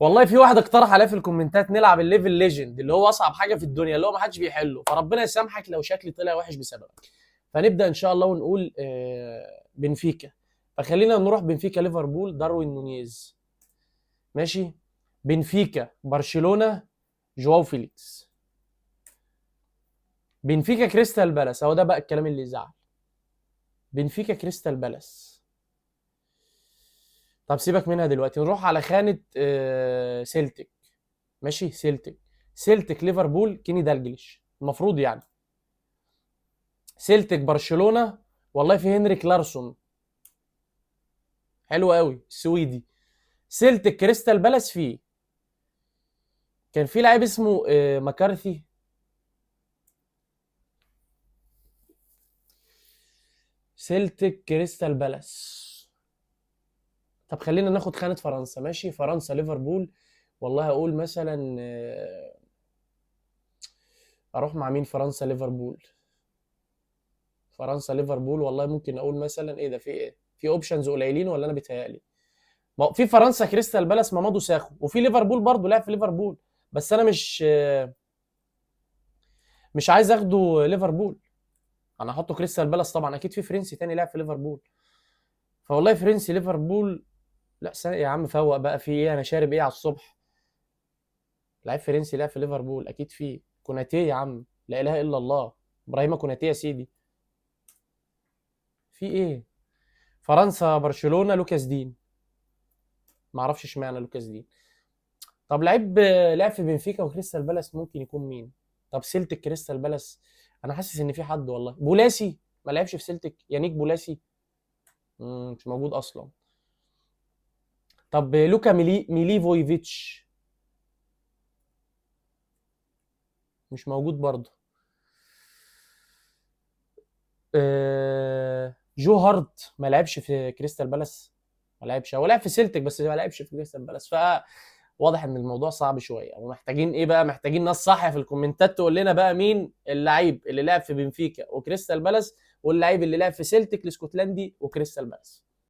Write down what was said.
والله في واحد اقترح عليا في الكومنتات نلعب ال level legend اللي هو اصعب حاجة في الدنيا، اللي هو ما حدش بيحله، فربنا يسامحك لو شكلي طلع وحش بسببك. فنبدا ان شاء الله ونقول بنفيكا. فخلينا نروح بنفيكا ليفربول، داروين نونيز. ماشي. بنفيكا برشلونه، جواو فيليكس. بنفيكا كريستال بالاس، اهو ده بقى الكلام اللي يزعل. بنفيكا كريستال بالاس. طب سيبك منها دلوقتي، نروح على خانة سيلتيك. ماشي، سيلتيك. سيلتيك ليفربول، كيني دالجليش المفروض يعني. سيلتيك برشلونة، والله في هنريك لارسون، حلو قوي السويدي. سيلتيك كريستال بالاس، فيه كان في لاعب اسمه مكارثي. سيلتيك كريستال بالاس. طب خلينا ناخد خانة فرنسا. ماشي، فرنسا ليفربول، والله اقول مثلا اروح مع مين؟ فرنسا ليفربول. فرنسا ليفربول، والله ممكن اقول مثلا ايه ده، في ايه؟ في options قليلين ولا انا بيتهيألي؟ ما في فرنسا كريستال بالاس مامادو ساخو، وفي ليفربول برضه لعب في ليفربول، بس انا مش عايز اخده ليفربول، انا هحطه كريستال بالاس طبعا. اكيد في فرنسي تاني لعب في ليفربول، فوالله فرنسي ليفربول. لا يا عم فوق بقى، في ايه؟ انا شارب ايه على الصبح؟ لعيب فرنسي لعب في ليفربول اكيد في كوناتي يا عم، لا اله الا الله، ابراهيم كوناتي يا سيدي. في ايه؟ فرنسا برشلونة، لوكاس دين. ما اعرفش اشمعنى لوكاس دين. طب لعب في بنفيكا وكريستال بالاس ممكن يكون مين؟ طب سيلتيك كريستال بالاس، انا حاسس ان في حد والله. بولاسي ما لعبش في سيلتيك، يانيك بولاسي مش موجود اصلا. طب لوكا ميليفويفيتش مش موجود برضه. جو هارت ما لعبش في كريستال بالاس، ما لعبش، هو لعب في سيلتيك بس ما لعبش في كريستال بالاس. فواضح ان الموضوع صعب شوية، ومحتاجين ايه بقى؟ محتاجين ناس صاحية في الكومنتات تقول لنا بقى مين اللعيب اللي لعب في بنفيكا وكريستال بالاس، واللعيب اللي لعب في سيلتيك الاسكتلندي وكريستال بالاس.